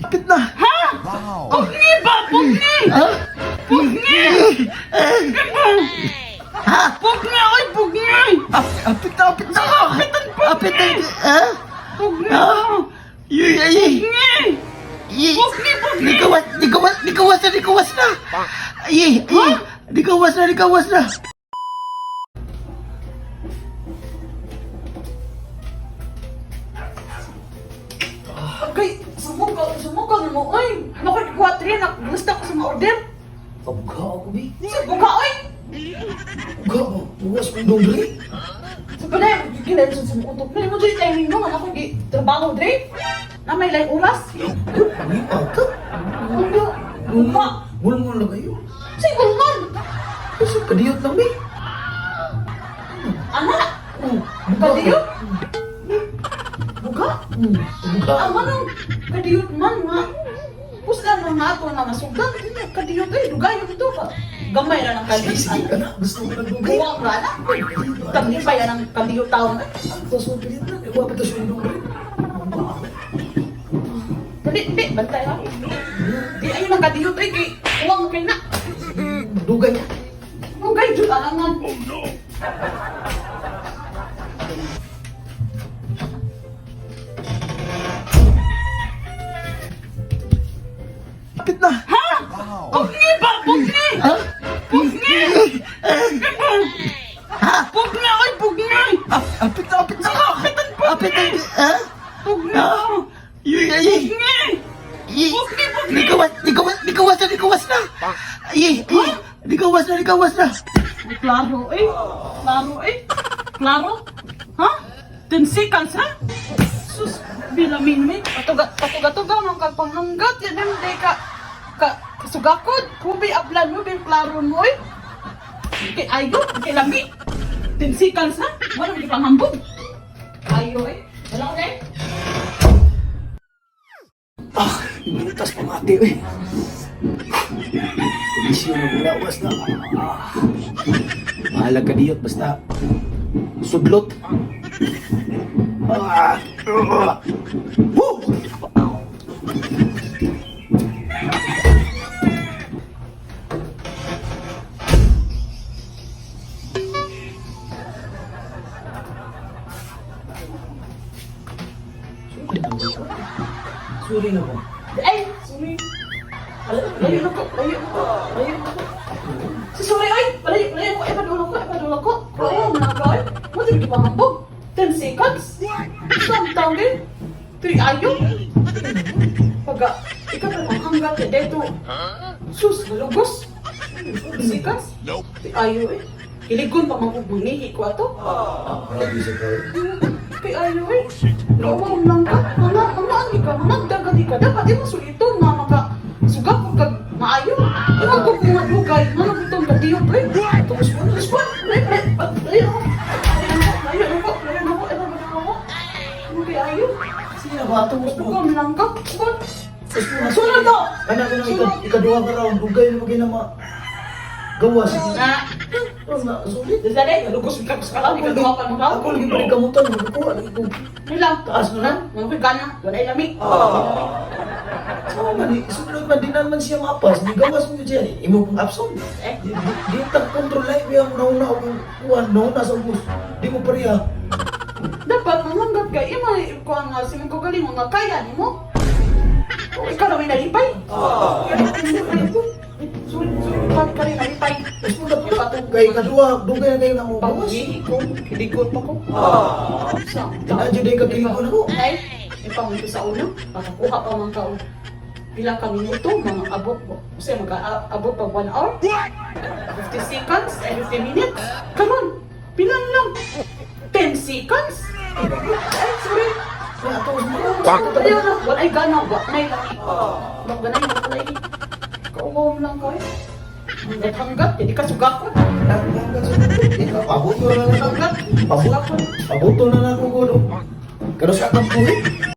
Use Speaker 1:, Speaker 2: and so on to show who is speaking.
Speaker 1: Kapit na.
Speaker 2: Ha? Pugni ba? Pugni!
Speaker 1: Ha?
Speaker 2: Pugni!
Speaker 1: Ha?
Speaker 2: Pugni! Oy, pugni!
Speaker 1: Apit na, apit na. Apit na. Ha?
Speaker 2: Pugni!
Speaker 1: Ha? Ay, ay, ay.
Speaker 2: Pugni!
Speaker 1: Ay.
Speaker 2: Pugni, pugni!
Speaker 1: Nagawas, nagawas, nagawas na, nagawas na. Ay, ay. Nagawas na, nagawas na.
Speaker 2: Okay, sumuka, sumuka na mo, oy! Ano ko ikuha tri, gusto ko sa mga order.
Speaker 1: Kabuga ako, bi.
Speaker 2: Sumuka, oy!
Speaker 1: Kabuga mo. Buwas mong dongri.
Speaker 2: Sa panay, gigilan sa sumukutok na. Mo dyan timing mo, anak ko, gi, trabaho, dre. Na may laing oras.
Speaker 1: Ay, ata.
Speaker 2: Ano? Uma!
Speaker 1: Mulmul na kayo.
Speaker 2: Say, ulman!
Speaker 1: Kasi kadiyot lang, bi.
Speaker 2: Anak!
Speaker 1: Oh,
Speaker 2: Kadiyot? Buga?
Speaker 1: Buga.
Speaker 2: Ang manong kadiyot man nga. Puslan na nga ato na masugdan. Kadiyot ay, dugayon ito ka. Gamay na ng
Speaker 1: Sige,
Speaker 2: kadiyot.
Speaker 1: sige ka na. Gusto ko ng dugay.
Speaker 2: Buwang na na. Taglipay na ng kadiyot taon.
Speaker 1: Tapos mo pilit na. Iwa pa ito siya yung dongri.
Speaker 2: Dali, di, bantay ha. Di ayun ang kadiyot ay, kay buwang kay na.
Speaker 1: Dugay niya.
Speaker 2: Dugay jud alangan.
Speaker 1: Kapit na.
Speaker 2: Ha? Pugni ba? Pugni!
Speaker 1: Ha?
Speaker 2: Pugni!
Speaker 1: Ha?
Speaker 2: Pugni oy, pugni!
Speaker 1: Apit na, apit na. Apit na. Ha?
Speaker 2: Pugni!
Speaker 1: Ay, ay, ay.
Speaker 2: Pugni!
Speaker 1: Ay.
Speaker 2: Pugni, pugni!
Speaker 1: Nagawas, nagawas, nagawas na, nagawas na. Ay, ay. Nagawas na, nagawas na.
Speaker 2: Klaro eh. Klaro eh. Klaro? Ha? 10 seconds ha? Sus, bilamin mi. Patuga, patuga-tuga man kag panghanggat. Yan hindi ka, ka, kasugakod. Kubi ablan mo, bin klaro mo eh. Kay ayo, kay lami. 10 seconds ha? Wala mo panghambog. Ayo eh. Wala ko eh.
Speaker 1: Ah, inutas pa mati, eh. Kondisyon na lawas na. Ah. Bahala ka diyot, basta sudlot. Ah. Woo! Sorry na ba?
Speaker 2: Ay, sorry. Layo na ko, layo na ko, layo na ko. Si sorry ay, layo, layo ko, ay padulo ko, ay padulo ko. Kaya mo na ko ay. Mo dili pa hambog. 10 seconds. Samtang din. Tuy ayo. Pag ikaw pa hanggat kay dito. Sus, nalugos. 10 seconds. Tuy ayo eh. Iligon pa man kog mangihi ko ato.
Speaker 1: Ah, grabe sa tao.
Speaker 2: Kay ayo eh. Lawang lang ka. Mga, mga ani ka, mga ka. Dapat di mo suliton nga maka sugak ko kag maayo. Ano ko kung madugay, ano ko itong kadiyot eh. Tapos mo, tapos mo. Layo, layo, layo, layo, layo, layo, layo, layo, Ano kay ayo?
Speaker 1: Sige na ba? Tapos mo.
Speaker 2: Sugam lang ka. Sugam. Sunod to.
Speaker 1: Kana ko nang ikaduha ka round, dugay na mo gawas.
Speaker 2: Na.
Speaker 1: Ano na, sulit.
Speaker 2: Dali, nalugos ka sa kalang, ikaduha pa mo ka.
Speaker 1: Ako lagi pa kamutan, magkuha lagi ko.
Speaker 2: Nilang.
Speaker 1: Taas na lang.
Speaker 2: Mga ko'y gana, wala lami.
Speaker 1: So man, sunod man di naman siya mapas, ni gawas mo siya, imo pong abson.
Speaker 2: Eh.
Speaker 1: Di di ta control life yang nauna og kuan nauna sa ubos. Di mo pareha.
Speaker 2: Dapat manganggap ka, ima kuha nga si mong kagaling nga kaya ni mo. Oh, ikaw na may nalipay. Sorry, sorry, pag ka rin nalipay.
Speaker 1: Tapos mo dapat kay kaduha, dugay na kayo na mo gawas.
Speaker 2: Pag ko, kilikot pa ko. Sa,
Speaker 1: Tinadyo day ka kilikon ako.
Speaker 2: Ay, ipang ito sa ulo, makakuha pa man ka. Og pila ka minuto, mga abot mo. Kasi mag-abot pa 1 hour. 50 seconds, ay 50 minutes. Karon, pila na lang? 10 seconds? Ay, sorry.
Speaker 1: Ay, ato mo.
Speaker 2: Ayaw na, walay gana, walay lami. Wala ganay, walay. Kaumaw lang ka eh. Hanggat hanggat, hindi ka sugakot.
Speaker 1: Pabuto na lang.
Speaker 2: Hanggat,
Speaker 1: Pabuto.
Speaker 2: sugakot.
Speaker 1: Pabuto na lang ako gulo. Kano sa akong puhi?